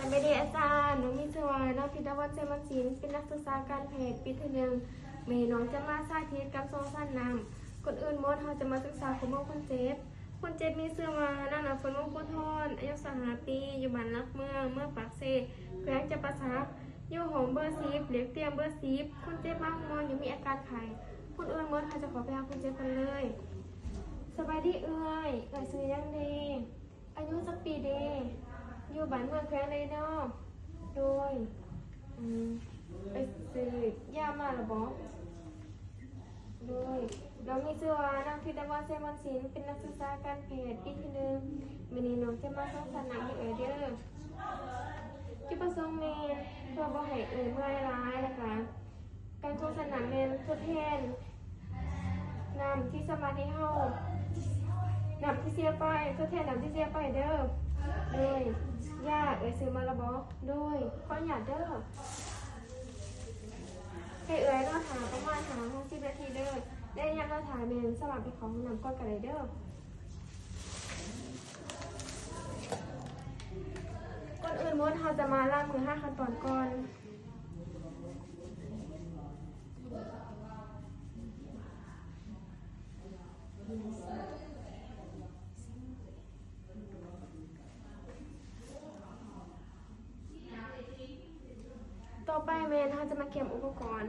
ສະບາຍດີອາຈານ, ນ້ອງມີຊື່ວ່າ ນາງ ທິດາວັນ ໄຊມັນສິນ ເປັນນັກສຶກສາການແພດປີທີໜຶ່ງ. ມື້ນີ້ນ້ອງຈະມາສາທິດການສົ່ງສານນ້ຳ. ກ່ອນອື່ນໝົດ ເຮົາຈະມາສຶກສາຂໍ້ມູນຄວາມເຈັບ. ຄົນເຈັບມີຊື່ວ່າ ນາງ ນ້ຳຝົນ ວົງພູທອນ ອາຍຸຊາວຫ້າປີ ຢູ່ບ້ານຫຼັກເມືອງ ເມືອງປາກເຊ ແຂວງຈຳປາສັກ ຢູ່ຫ້ອງເບີສິບ ລຽກຕຽງເບີສິບ. ຄົນເຈັບມາຫ້ອງໝໍ ຍັງມີອາການໄຂ້. ກ່ອນອື່ນໝົດ ເຮົາຈະເຂົ້າໄປຫາຄົນເຈັບກັນເລີຍ. ສະບາຍດີເອື້ອຍ, ເອື້ອຍຊື່ຫຍັງເດ? ອາຍຸຈັກປີເດ? ຢູ່ບ້ານເມືອງແຂວງໃດນໍ? ໂດຍ ອືມ ໄປຊື້ຢາມາແລ້ວບໍ? ໂດຍ ນ້ອງມີຊື່ວ່າ ນາງ ທິດາວັນ ໄຊມັນສິນ ເປັນນັກສຶກສາການແພດປີທີໜຶ່ງ. ມື້ນີ້ນ້ອງຈະມາສົ່ງສານນ້ຳໃຫ້ເອື້ອຍເດີ. ຈຸດປະສົງແມ່ນເພື່ອບໍ່ໃຫ້ເອື້ອຍເມື່ອຍຫຼາຍ ແລ້ວກະ ການສົ່ງສານນ້ຳແມ່ນທົດແທນນ້ຳທີ່ສາມາດໃຫ້ເຮົາ ນ້ຳທີ່ເສຍໄປ ທົດແທນນ້ຳທີ່ເສຍໄປເດີ. ໂດຍ ຢາເອື້ອຍຊື້ມາແລ້ວບໍ? ໂດຍ ຂໍອະນຸຍາດເດີ. ໃຫ້ເອື້ອຍລໍຖ້າປະມານຫ້າຫາຫົກສິບນາທີເດີ ແລະ ໃນລະຍະລໍຖ້າແມ່ນສາມາດໄປເຂົ້າຫ້ອງນ້ຳກ່ອນກະໄດ້ເດີ. ກ່ອນອື່ນໝົດ ເຮົາຈະມາລ້າງມືຫ້າຂັ້ນຕອນກ່ອນ. ຕໍ່ໄປແມ່ນເຮົາຈະມາກຽມອຸປະກອນ.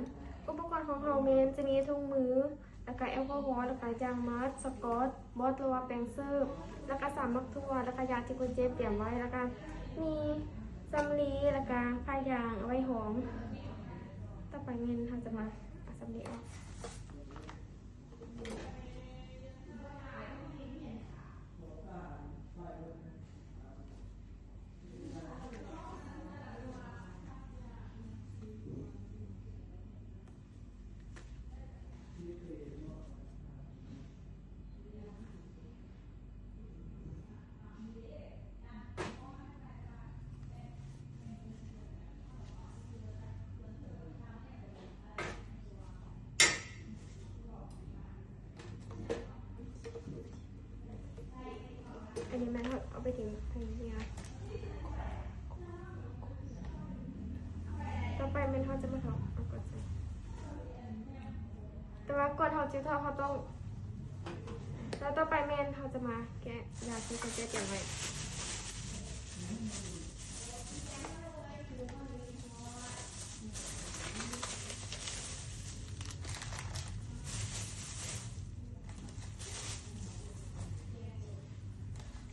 ອຸປະກອນຂອງເຮົາແມ່ນຈະມີຖົງມື ແລ້ວກະແອລກໍຮໍ ແລ້ວກະຢາງມັດ, ສະກອດ, ບົດ ຫຼືວ່າແປ້ງເສີບ, ແລ້ວກະສາມໝາກຖົ່ວ, ແລ້ວກະຢາທີ່ຄົນເຈັບຕຽມໄວ້, ແລ້ວກະມີສຳລີ, ແລ້ວກະຜ້າຢາງເອົາໄວ້ຫອມ. ຕໍ່ໄປແມ່ນເຮົາຈະມາເອົາສຳລີອອກ. ອັນນີ້ແມ່ນເຮົາເອົາໄປຖິ້ມໃຫ້ເຫື່ອ. ຕໍ່ໄປແມ່ນເຮົາຈະມາຖອກເອົາກ່ອນໃສ່ ແຕ່ວ່າກ່ອນເຮົາຈະຖອກ ເຮົາຕ້ອງ ແລ້ວຕໍ່ໄປແມ່ນເຮົາຈະມາແກະຢາທີ່ເຂົາເຈົ້າຕຽມໄວ້.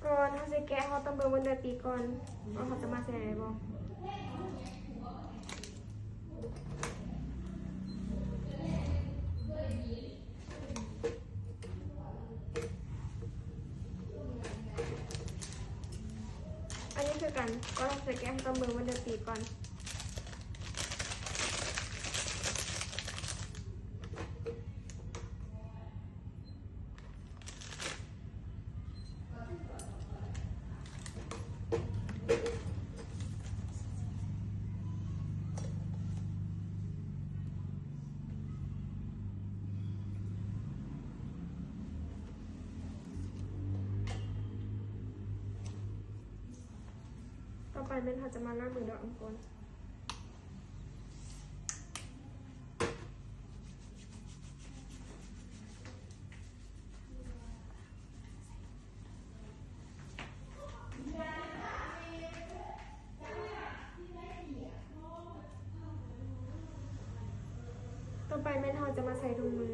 ກ່ອນເຮົາຊິແກະ ເຮົາຕ້ອງເບິ່ງວັນເດືອນປີກ່ອນ ວ່າເຮົາຈະມາໃສ່ໄດ້ບໍ່. ອັນນີ້ຄືກັນ ກ່ອນເຮົາຊິແກະ ເຮົາຕ້ອງເບິ່ງວັນເດືອນປີກ່ອນ. ຕໍ່ໄປແມ່ນເຮົາຈະມາລ້າງມືດ້ວຍນ້ຳກ່ອນ. ຕໍ່ໄປແມ່ນເຮົາຈະມາໃສ່ຖົງມື. ເ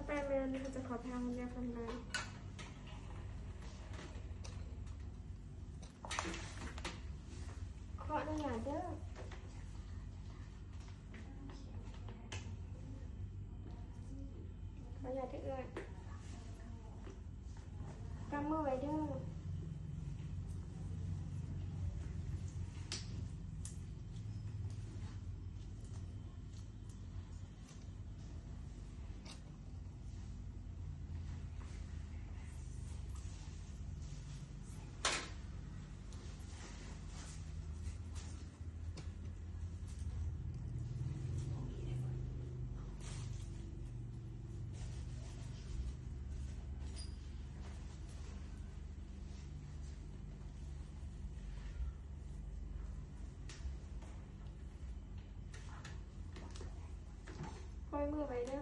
ໄປແມ່ນເຮົາຈະເຂົ້າໄປເຮັດວຽກນຳກັນ. ຂໍອະນຸຍາດເດີ. ຂໍອະນຸຍາດເດີເອື້ອຍ. ກຳມືໄວ້ເດີ. ປ່ອຍມືໄວ້ເດີ.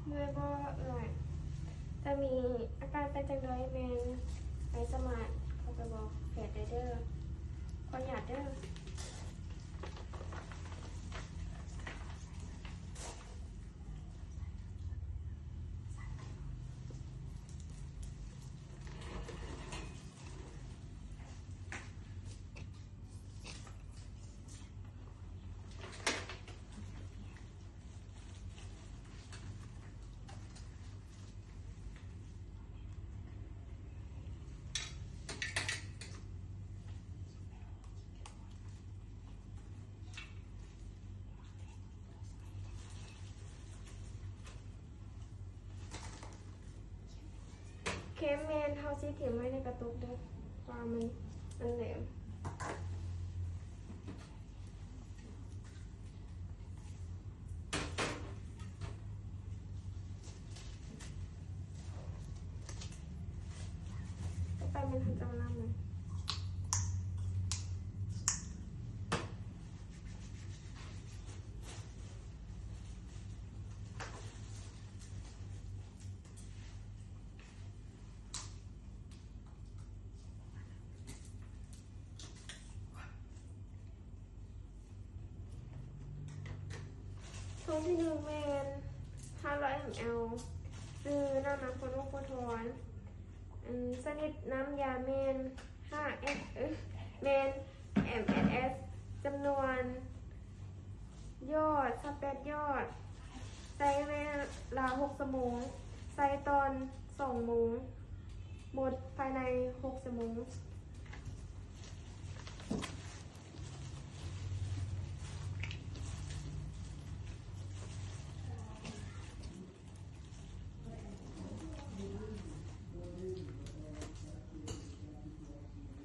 ເມື່ອຍບໍ່ເອື້ອຍ? ຖ້າມີອາການເປັນຈັ່ງໃດແມ່ນໄປສະໝາກ ເຂົາຈະບອກແພດໄດ້ເດີ. ຂໍອະນຸຍາດເດີ. ເຂັມແມ່ນເຮົາຊິຖິ້ມໄວ້ໃນກະຕຸກເດີ ເພາະວ່າມັນ ມັນແຫຼມ. ຕໍ່ໄປແມ່ນເຮົາຈະເອົານ້ຳມັນ. ຖົງທີໜຶ່ງແມ່ນຫ້າຮ້ອຍແອມແອລ ຊື່ນ້ຳມັນຄົນອົກຄົນທອນ. ອັນຊະນິດນ້ຳຢາແມ່ນຫ້າເອັສ ເອີ ແມ່ນເອັມເອັສເອັສ ຈຳນວນ ຢອດ ຊາວແປດຢອດ ໃຊ້ເວລາຫົກຊົ່ວໂມງ ໃຊ້ຕອນສອງໂມງ ໝົດພາຍໃນຫົກຊົ່ວໂມງ.